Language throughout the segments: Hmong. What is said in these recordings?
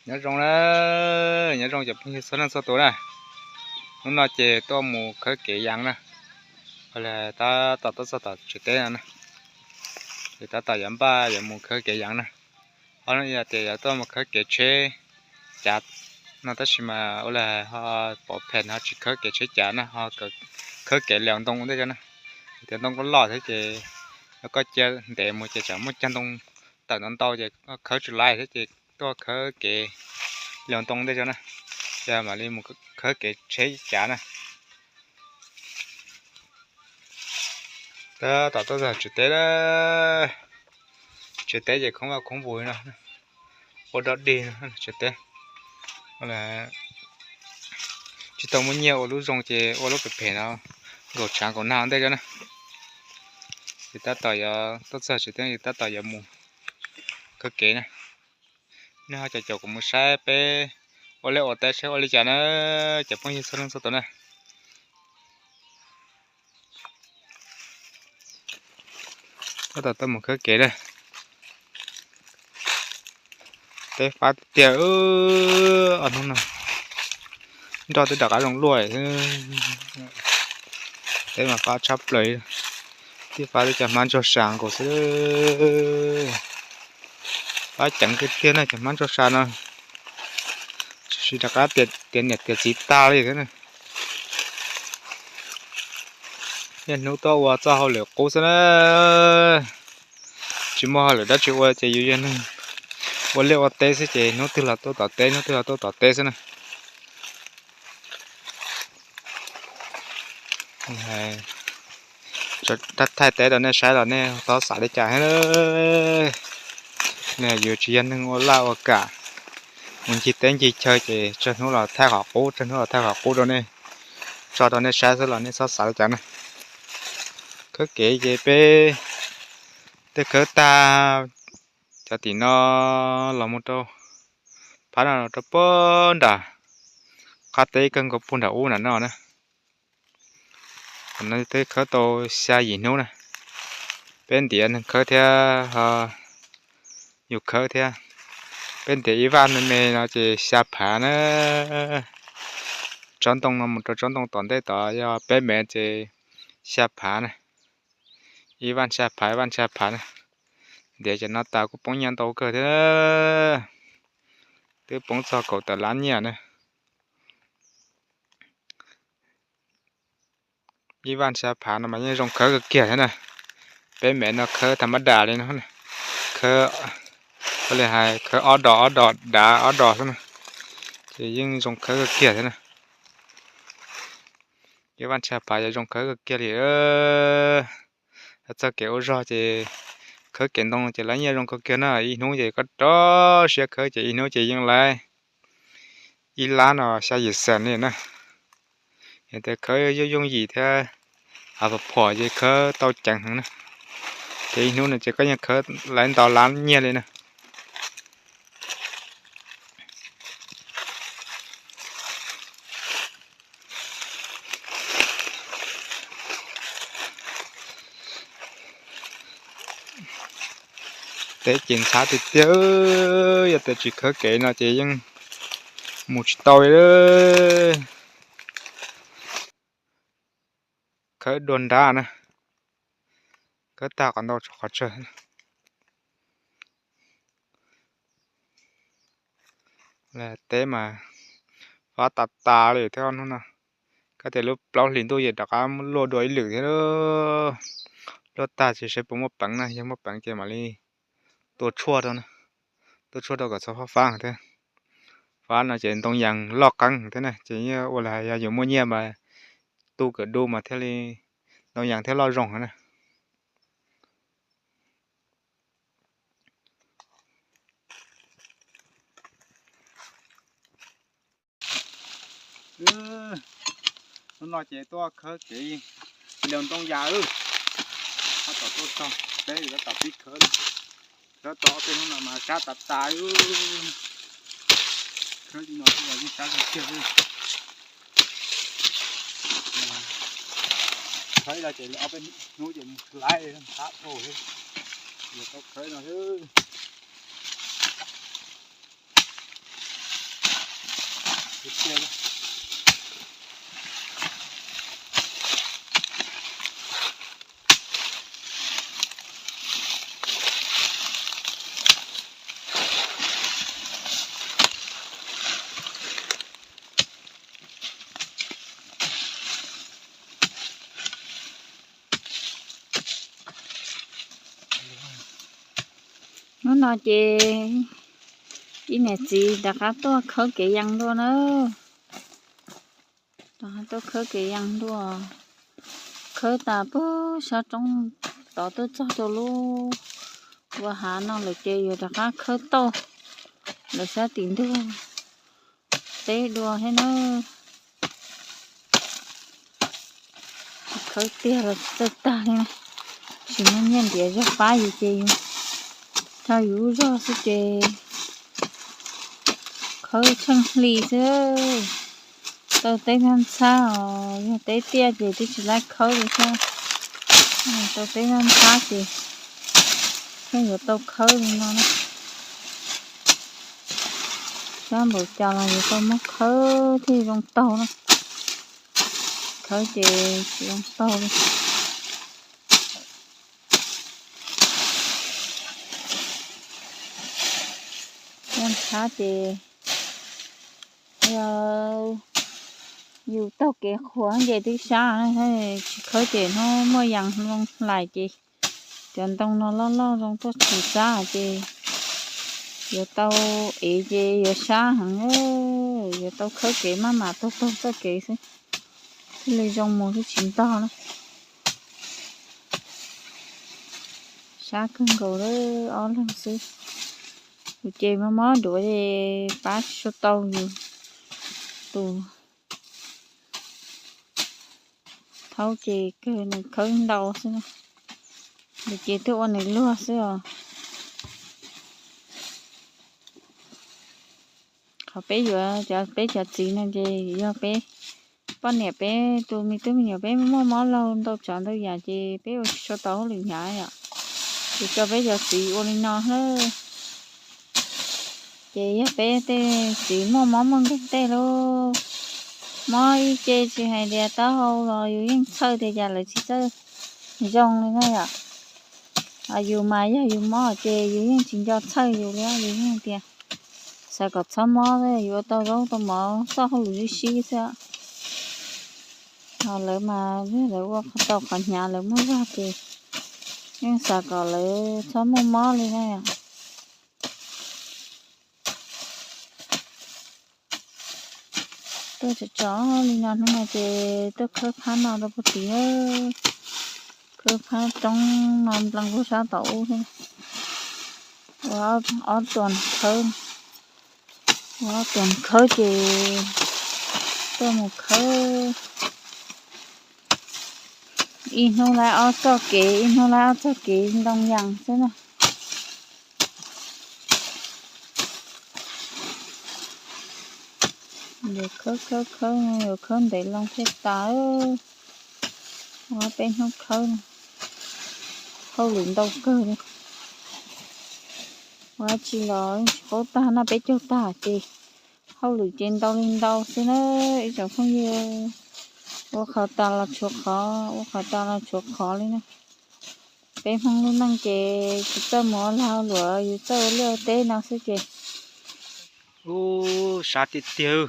Nyob zoo na, nyob zoo cov phooj ywg txhua leej txhua tus na. Hnub no ces tuaj mus khawb kev yas na. Tab tom tuaj txog tom tsev teb no na, ces tab tom yuav npaj yuav mus khawb kev yas na. Ho no yog tias yuav tuaj mus khawb kev tsheb cav no tab sis mas ua li ho pom phem ho tsis khawb kev tsheb cav na, ho khawb kev liaus ntoo ua ntej xwb na. Tias ntoo koj loj thiab ces yog koj cia ntev mus ces tsam muaj cag ntoo tawm ntau ntau ces khawb tsis laib thiab ces tuaj khawb kev liaus ntoo ua ntej xwb na. Ces mam li mus khawb kev tsheb cav na. Tab tom tuaj txog tsev teb, tsev teb ces khoob vaj khoob vus no, ua dog dig no tsev teb. Tsis tau muaj nyiaj ua lub zoo ces ua lub phem phem no, nkaum tshav nkaum nag ua ntej xwb na. Ces tab tom yuav tuaj txog tsev teb ces tab tom yuav mus khawb kev na. Nej ho caum caum kuv mus saib peb ua liaj ua teb saib ua li cas na, cov phooj ywg txhua leej txhua tus na. Tab tom tuaj mus khawb kev na. Teb fab tiag tiag, ob hnub no nroj twb rov qab zoo luaj. Teb mas fab tshaj plaws, tib fab twb cov hmab ntsuag sa nkaus xwb. Fab ceev tiag tiag na cov hmab ntsuag sa no. Tsis rov qab tiav niam tiav txiv tag li thiab na. Niaj hnub tuaj ua txoj hauj lwm qub xwb na. Tsis muaj hauj lwm dab tsi ua ces yus yog neeg ua liaj ua teb xwb ces hnub twg los tuaj tom teb, hnub twg los tuaj tom teb xwb na. Thaij teb rau nej saib los nej txhob xav li cas thiab. Yus tsis yog neeg ua laj ua kam, mus ncig teb ncig chaw ces tsawg hnub los thaij qhov qub, tsawg hnub los thaij qhov qub rau nej, tso rau nej saib xwb los nej txhob xav li cas na. Khawb kev ces peb twb khawb tag cov tim no los mus rau phab no los rau puag nram qab teb kawg nkaus puag nram ub nram no na. Qhov no twb khawb tau xya yim hnub na. Peb ntiav neeg khawb thiab ho yus khawb thiab. Peb ntiav ib vaj me me no ces xya phav na. Tsob ntoo no mus rau tsob ntoo tom ntej tod yog peb mev ces xya phav na. Ib vaj xya phav, ib vaj xya phav na. Ntiav cov no tas kuj poob nyiaj ntau kawg thiab. Twb poob txog kaum tawm lab nyiaj na. Ib vaj xya phav no mas yeej zoo khawb kawg kiag thiab na. Peb mev no khawb tham mab das li no, khawb, ua li hais khawb ob dos ob dos dav ob dos xwb na, ces yeej zoo khawb kawg kiag thiab na. Ib vaj xya phav ces zoo khawb kawg kiag li. Txoj kev ua zog ces khawb kev ntoo ces lab nyiaj zoo kawg kiag na. Ib hnub ces koj rau siab khawb ces ib hnub ces yeej lab ib lab no xya yim xees li na. Yog tias khawb yooj yooj yim thiab, av pom phom ces khawb tau ceev heev na. Ces ib hnub no ces koj yeej khawb lab ntau lab nyiaj li na. Teb ces ntxhab tiag tiag, yog tias tsis khawb kev no ces yeej mus tsis tau li. Khawb dua nrab na, khawb tag qhov ntau tso qhov tsawg. Teb mas fab tas tas li thiab hnub no. Koj tias lub plaub hlis ntuj ces rov qab luaj dua ib lwm thiab. Luaj tag ces seb puas muaj peev na, yog muaj peev ces mam li tua tshuaj rau na, tua tshuaj rau kom txhob fab fab thiab. Fab no ces ntoo yas loj qeeb thiab na, ces ua li yog yus muaj nyiaj mas tu kawm du mas thiaj li ntoo yas thiaj loj zoo na. Hnub no ces tuaj khawb kev liaus ntoo yas, tab tom tuaj txog teb tab tom pib khawb, khawb tau ob peb hnub no mas sab tas tas. Khawb li no xwb los yeej sab kawg kiag li. Khawb ib los ces ob peb hnub ces mus laib li, sab dhau li. Yuav tau khawb no xwb. Hnub no ces ib niam txiv rov qab tuaj khawb kev yees dua na. Rov qab tuaj khawb kev yees dua. Khawb tas puag sab roob tod tuaj txog rau lub ua hav no lawm ces yuav rov qab khawb tauj lawm sab tim ntug teb dua thiab na. Tsis khawb tiag los tsis txawj tag li na. Tsis muaj nyiaj ntiav zog pab yus ces yus thauj yus lub zog xwb ces khawb tsheej hli xwb. Tau teb ntxhab ntxhab os, yog teb tiaj ces twb tsis laib khawb li thiab. Tau teb ntxhab ntxhab ces pheej yuav tau khawb li no na. Sab npaum cas los yuav tau muab khawb thiaj zoo taug na. Khawb ces tsis zoo taug li. Teb ntxhab ces yus taug kev qhuav ces twb sab, tsis khawb ces hnub muaj yees zoo hlais ces cov ntoo no loj loj zoo tuaj txhim sab ces yuav tau ev ces yuav sab heev, yuav tau khawb kev maj mam taug taug txoj kev xwb thiaj li zoo mus xwb tsis ntog na. Sab kawg nkaus lawm, ob leeg xwb. Yus ces mob mob duav es pab tsis tau yus. Tus thaub ces kawg nws khawb ntau xwb na. Yus ces twb ua nws luag xwb os. Qhov peb yuav, peb cov txiv no ces yog peb poj niam, peb tus me tub me nyuam peb muaj mob laug ntau tsav ntau yam ces peb ua tsis tau hauj lwm hnyav yom. Ces tso peb cov txiv ua li no na. Ces yog peb tej txiv muaj mob muaj nkeeg tej lub, mob ib ce tsis hais tias taub hau los yus yeej txhawj tias cas lawv tsis txawj zoo li na yom. Yus mas yog yus mob ces yus yeej tsis nco txhawj yus li, yus yeej tias xav kom txhob mob, yus ua tau zaub tau mov txoj hauj lwm sib sib xwb. Ho lawv mas lawv ua tau qhov hnyav lawv muaj zog ces yeej xav kom lawv txhob muaj mob li na. Tuaj tso tso li no hnub no ces tuaj khawb phab no rau puag tid, khawb phab roob no nplees puag sab tom ub thiab. Ua ob tuas khawb, ua ob tuas khawb ces tuaj mus khawb. Ib hnub laib ob txoj kev, ib hnub laib ob txoj kev ntoo yees xwb na. Yuav khawb khawb khawb, yuav khawb ntev loo thiaj tas. Ua peb hnub khawb, hauj lwm ntau kawg li. Ua dab tsi los tsis paub tag, noj peb caug tag ces hauj lwm ces ntau li ntau xwb na ib tsoom phooj ywg. Ua qhov tas los tshuav qhov, ua qhov tas los tshuav qhov li na. Peb Hmoob lub neej ces tsis txawj mus ua lag ua luam, yus txawj ua liaj ua teb no xwb ces. Ub, sab tiag tiag,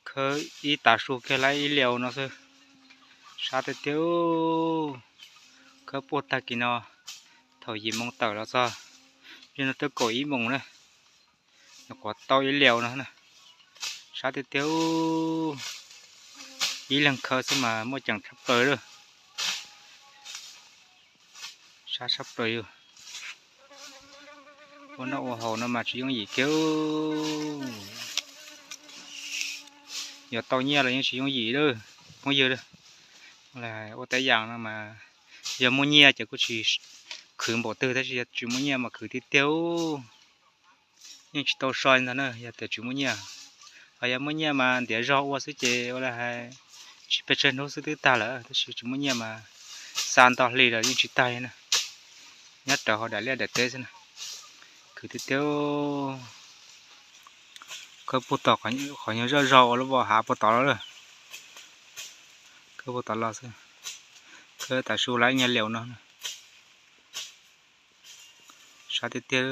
khawb ib tav su kiag laib ib liau no xwb. Sab tiag tiag, khawb puag tag kis no, thaum yim moo tawm los txog, yog no twb kaum ib moos na, nyuam qhuav tau ib liau no na. Sab tiag tiag, ib leeg khawb xwb mas muaj ceem tshaj plaws lawm. Sab tshaj plaws yus. Ua noj ua haus no mas tsis yooj yim kiag. Yog tau nyiaj los yeej tsis yooj yim lawm phooj ywg. Ua teb yam no mas yog muaj nyiaj ces kuj tsis khwv npaum twg, tab sis yog tsis muaj nyiaj mas khwv tiag tiag. Yeej tsis tau so ntag na yog tias tsis muaj nyiaj. Ho yog muaj nyiaj mas ntiav zog ua xwb ces ua li hais tsis pes tsawg hnub xwb twb tag lawm, tab sis tsis muaj nyiaj mas xa nto hli los yeej tsis tag li na. Nyob rawv hauv daim liaj daim teb xwb na. Khwv tiag tiag. Khawb puag tom qhov nyuag zoj zog ua lub voj hav puag tod los lawm. Khawb puag tod los xwb. Khawb tam su lawm nyuag liaus no. Sab tiag tiag.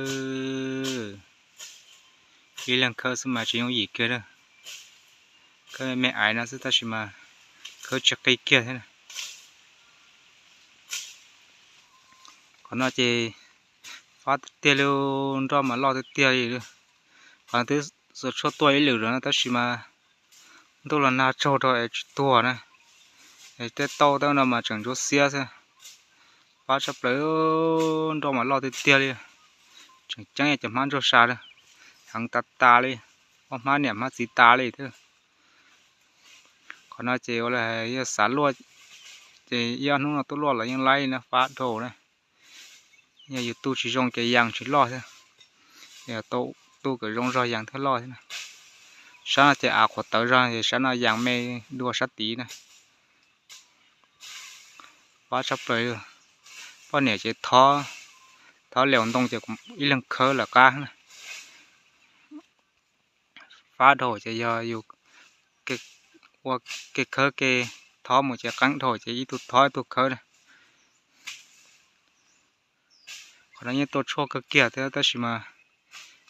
Ib leeg khawb xwb mas tsis yooj yim kiag lawm. Khawb me me aiv no xwb tab sis mas khawb tsis qi kiag thiab. Qhov no ces fab tiag tiag li, nroj mas loj tiag tiag li. Qhov twb xuas tshuaj tuaj ib lwm lawm no tab sis mas ntuj los nag tsaug rau es tsis tuag na. Es tej tauj tej no mas tseem ntsuab xiab xwb. Fab tshaj plaws, nroj mas loj tiag tiag li. Tseem ceeb cov hmab ntsuag sa lawm, heev tas tas li, ob hmab niam hmab txiv tas li thiab. Qhov no ces ua li yog xav luaj, ces ib ob hnub no tuaj luaj los yeej laib li na, fab dhau na. Yog yus tu tsis zoo ces yas tsis loj thiab, yog tau tu kom zoo zog yas thiaj loj thiab na. Sab no ces av qhuav tawv zog es sab no yas me dua sab tid na. Fab tshaj plaws li. Poj niam ces thov, thov liaus ntoo ces ib leeg khawb lawm qab na. Fab dhau ces yog yus ua ke khawb ke thov mus ces qeeb dhau ces ib tug thov ib tug khawb na. Qhov no yeej tua tshuaj kawg kiag thiab tab sis mas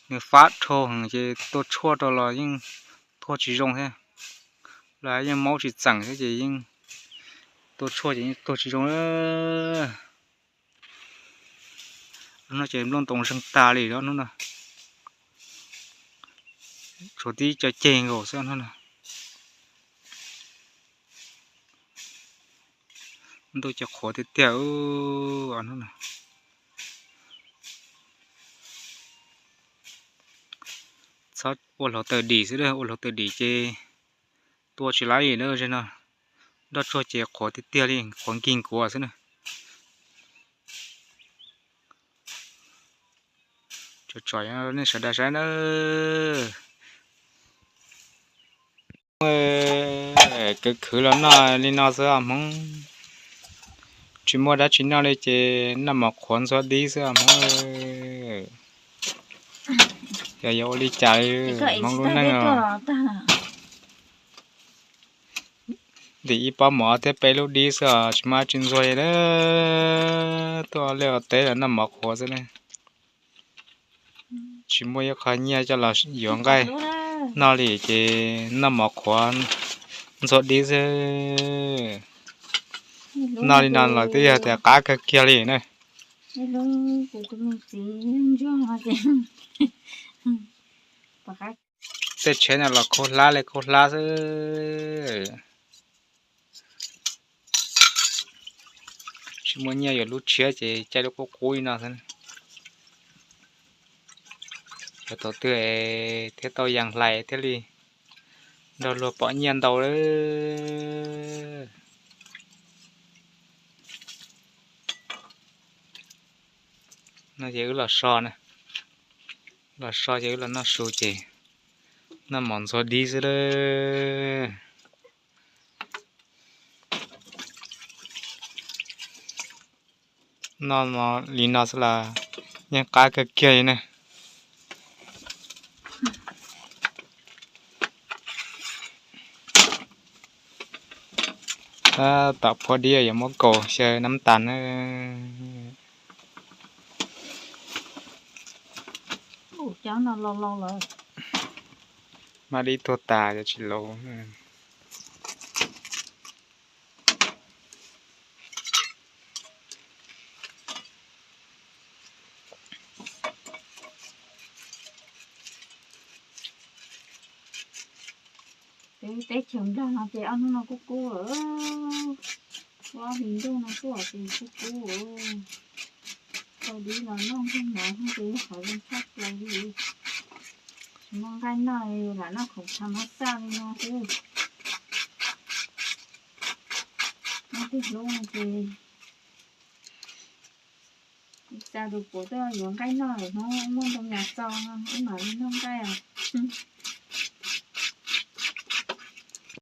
nws fab dhau heev ces tua tshuaj rau los yeej tuag tsis zoo thiab. Los yeej maub tsis txeem thiab ces yeej tua tshuaj ces yeej tuag tsis zoo. Hnub no ces nplooj ntoos zeeg tas li os hnub no. Tshuav tib co ceg nkaus xwb hnub no. Ntuj ces qhuav tiag tiag hnub no. Txhob ua hluav taws dim xwb, ua hluav taws dim ces tua tsis laib li na. Zej no nroj tsuag ces qhuav tiag tiag li, qhuav nkig nkuav xwb na. Tsom tsom nej sawv daws saib na. Kwv khwv los noj li no xwb os Hmoob. Tsis muaj dab tsi noj li ces noj mov qhuav ntxuag dib xwb os Hmoob. Yog yuav ua li cas Hmoob lub neej os. Ntim ib pob mov thiab peb lub dib xwb os, tsis muaj dab tsi ntxuag li na. Tuaj liaj teb los noj mov qhuav xwb na. Tsis muaj ib qho nyiaj coj los yuav nqaij noj li ces noj mov qhuav ntxuag dib xwb. Noj li no los twb yog tias qab kawg kiag li na. Tej tsheb no los khaub hlab li khaub hlab xwb. Tsis muaj nyiaj yuav lub tshiab ces caij lub qub qub li no xwb. Cov thaum twg thiaj tau yas hlais thiaj li nrog luag pom nyiaj ntau lawm. No ces wb los so na, los so ces wb los noj su ces noj mov ntxuag dib xwb lawm. Noj li no xwb los yeej qab kawg kiag li na. Tab tom phua dib yuav muab kaus xyaw nab tas na. Maj dib tuag tas cov tsis laus. Peb teb chaws Nplog no ces ob hnub no kub kub lawm. Ob hlis ntuj no kuj ces kub kub. Tau dib los noj nrog mov ces qhov zoo tshaj plaws li. Tsis muaj nqaij noj, lam noj khoom tshav mab xaj li no xwb. Noj twg hlub no ces xa tus puav tuaj yuav nqaij noj lawm, hnub muaj ntoo yas txo no wb mam li noj nqaij os.